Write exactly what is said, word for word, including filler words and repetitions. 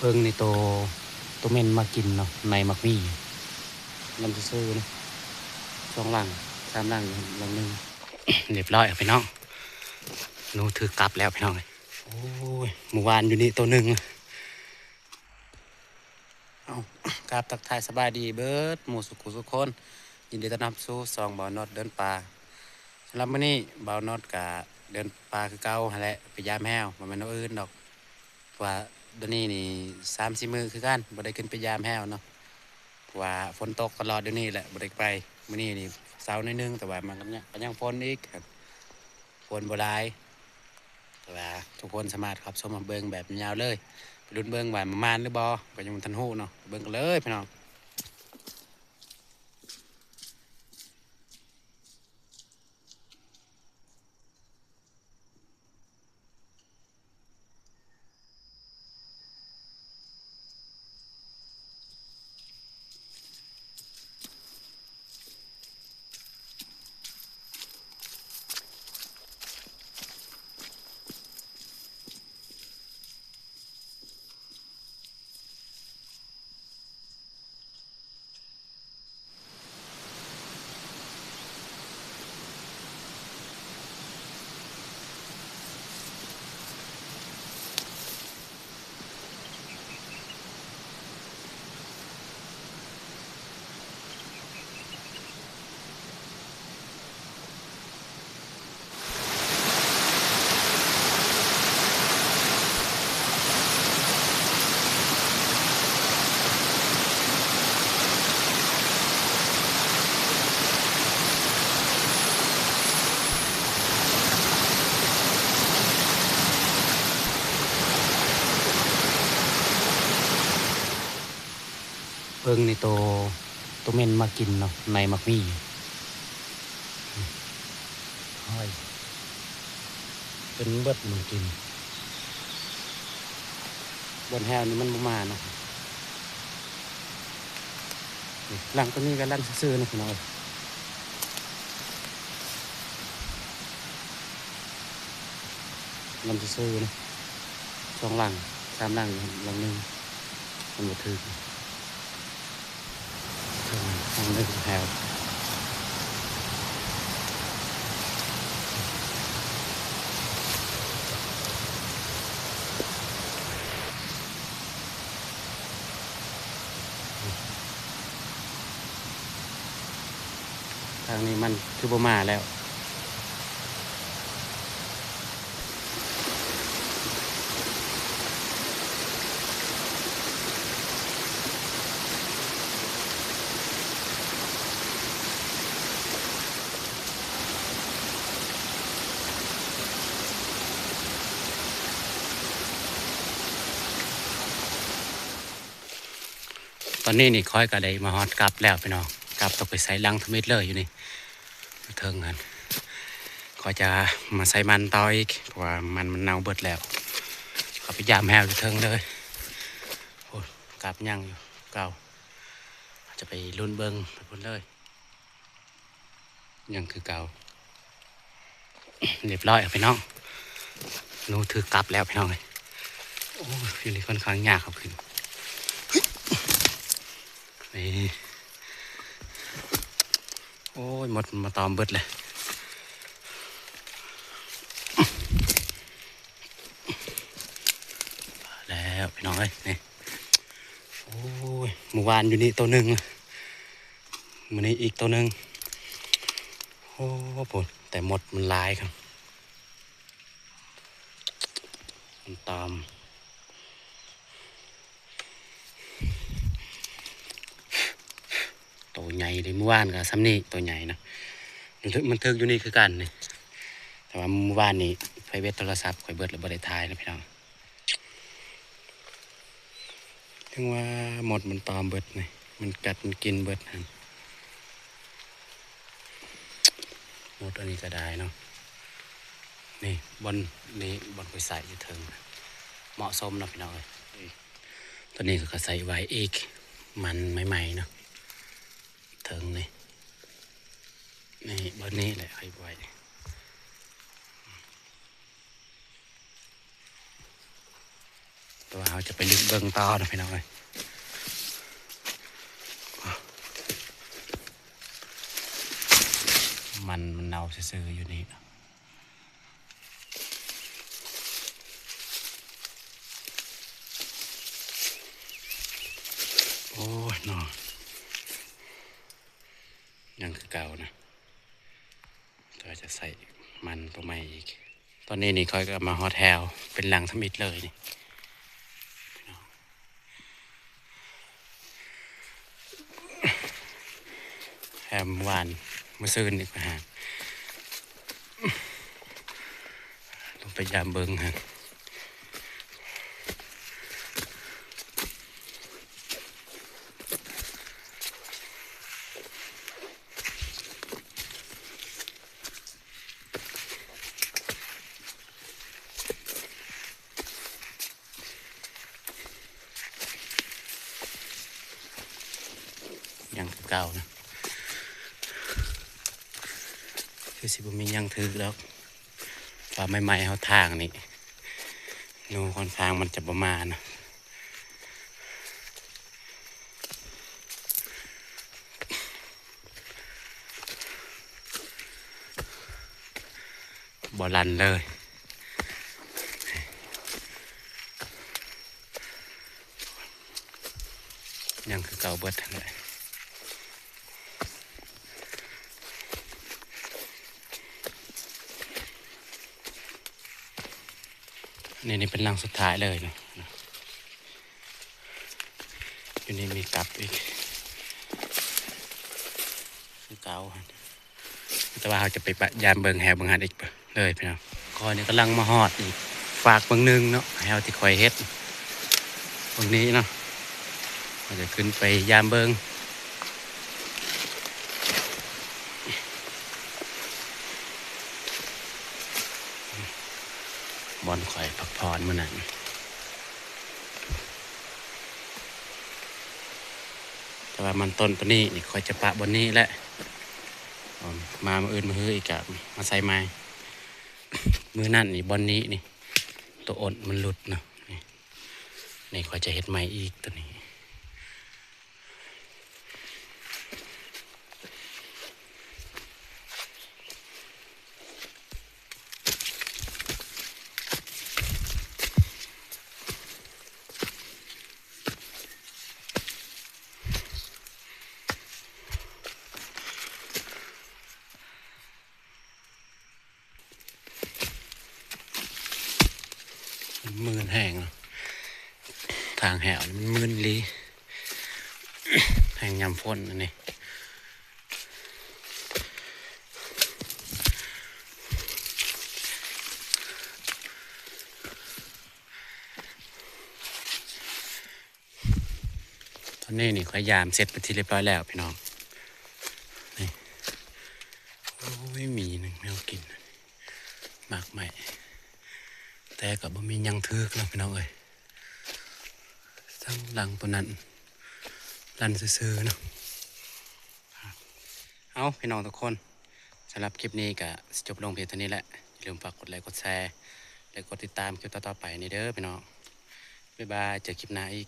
เบิ่งนี่ โต โตเม่นมากินเนาะ ในหมากหมี่ นำซื่อๆนี่ สองหลัง สามหลัง หลังหนึ่ง เรียบร้อยครับพี่น้อง หนูถือกลับแล้วพี่น้องเอ้ย โอ้ย เมื่อวานอยู่นี่โตหนึ่ง เอา กราบทักทายสบายดีเบิดหมู่สุขุสุขคน ยินดีต้อนรับสู่ช่องบ่าวนอดเดินป่า สำหรับมื้อนี้บ่าวนอดกะเดินป่าคือเก่าหั้นแหละ ไปยามแฮว บ่แม่นแนวอื่นดอก เพราะว่าเดี๋ยวนี้นี่สามสี่มื้อคือกัน บ่ได้ขึ้นไปยามแฮวเนาะ เพราะว่าฝนตกตลอดเดี๋ยวนี้แหละ บ่ได้ไป มื้อนี้นี่เซาหน่อยหนึ่ง แต่ว่ามันก็ยัง ก็ยังฝนอีก ฝนบ่หลาย แต่ว่าทุกคนสามารถรับชมรับเบิ่งแบบยาวๆเลย ไปลุ้นเบิ่งว่ามันหมานหรือบ่ ก็ยังบ่ทันรู้เนาะ ไปเบิ่งกันเลยพี่น้อง เบิ่งนี่ โต โตเม่นมากินเนาะ ในหมากหมี่ โอ้ย เป็นเบิดหมากหมี่ บ่อนแฮวนี่มันบ่มาเนาะ นี่ หลังตัวนี้ก็หลังซื่อๆนี่พี่น้อง หลังซื่อๆนี่ สองหลัง สามหลัง หลังหนึ่ง มันบ่ถืก หลังหนึ่งแถว ทางนี้มันคือบ่มาแล้ว ตอนนี้นี่ข้อยก็ได้มาฮอดกลับแล้วพี่น้อง กลับต้องไปใส่ลังทมิดเลยอยู่นี่ เทิงหั้น ข้อยจะมาใส่มันต่ออีก เพราะว่ามันมันเน่าเบิดแล้ว ข้อยไปยามแฮวอยู่เทิงเลย โอ้ กลับยังอยู่เก่า จะไปลุ้นเบิ่งไปพุ่นเลย ยังคือเก่า เรียบร้อยครับพี่น้อง หนูถือกลับแล้วพี่น้องเอ้ย โอ้ย อยู่นี่ค่อนข้างยากครับขึ้น นี่ โอ้ย มดมันมาตอมเบิดเลย แล้วพี่น้องเอ้ย นี่ โอ้ย เมื่อวานอยู่นี่โตหนึ่ง มื้อนี้อีกโตหนึ่ง โอ้ พู้น แต่มดมันหลายครับ มันตอม โตใหญ่เลย เมื่อวานก็ส่ำนี้ โตใหญ่นะ มันถืก มันถืกอยู่นี่คือกันนี่ แต่ว่าเมื่อวานนี่ไฟเว็ดโทรศัพท์ข้อยเบิดแล้วบ่ได้ถ่ายนะพี่น้อง ถึงว่ามดมันตอมเบิดนี่ มันกัดมันกินเบิดหั่น มดอันนี้ก็ได้เนาะ นี่บ่อน นี่บ่อนข้อยใส่อยู่เทิง เหมาะสมเนาะพี่น้องเอ้ย นี่ ตัวนี้ก็ใส่ไว้อีก มันใหม่ๆเนาะ เทิงนี่ นี่บ่อนนี้แหละให้ไว้ โอ้ แต่ว่าเราจะไปลึกเบิ่งต่อนะพี่น้องเอ้ย มัน มันเน่าซื่อๆอยู่นี่นะ โอ้ยเนาะ ยังคือเก่านะ ก็จะใส่มันตัวใหม่อีก ตอนนี้นี่ข้อยก็มาฮอดแถวเป็นหลังทำอิฐเลยนี่ แถมหวานมื้อซืนนี่ก็หา ลงไปยามเบิ่งฮะ ยังคือเก่านะ คือสิบ่มีหยังถืกดอก ว่าใหม่ๆเฮาถางนี่ หนูค่อนข้างมันจะบ่มานะ บ่ลั่นเลย ยังคือเก่าเบิดหั้นแหละ นี่ นี่เป็นหลังสุดท้ายเลยนะ อยู่นี่มีกับอีก คือเก่าหั่น แต่ว่าเราจะไปปะยามเบิ่งแถวเบิ่งหั้นอีกเลยพี่น้อง ข้อยนี่กำลังมาฮอดอีกฟากเบิ่งหนึ่งเนาะ แถวที่ข้อยเฮ็ดเบิ่งนี้เนาะ เราจะขึ้นไปยามเบิ่ง บ่อนข้อยพักผ่อนมื้อนั้น แต่ว่ามันต้นตัวนี้นี่ข้อยจะปะบ่อนนี้แหละ เอามามื้ออื่นมื้อฮืออีกก็มาใส่ใหม่ มื้อนั้นนี่บ่อนนี้นี่ ตัวอ้นมันหลุดเนาะ นี่ นี่ข้อยจะเฮ็ดใหม่อีกตัวนี้ มันมืนแฮงเนาะ ทางแถวนี่มันมืนอีหลี แฮงยามฝนอันนี้ ตอนนี้นี่ข้อยยามเสร็จเป็นที่เรียบร้อยแล้วพี่น้อง นี่ โอ้ย มีหนึ่งแนวกิน หมากไม้ แต่ก็บ่มีหยังถืกเนาะพี่น้องเอ้ย ทั้งหลังตัวนั้น ลั่นซื่อๆเนาะ เอาพี่น้องทุกคน สำหรับคลิปนี้ก็สิจบลงเพียงเท่านี้แหละ อย่าลืมฝากกดไลค์กดแชร์ และกดติดตามคลิปต่อๆไปนี่เด้อพี่น้อง บ๊ายบาย เจอคลิปหน้าอีก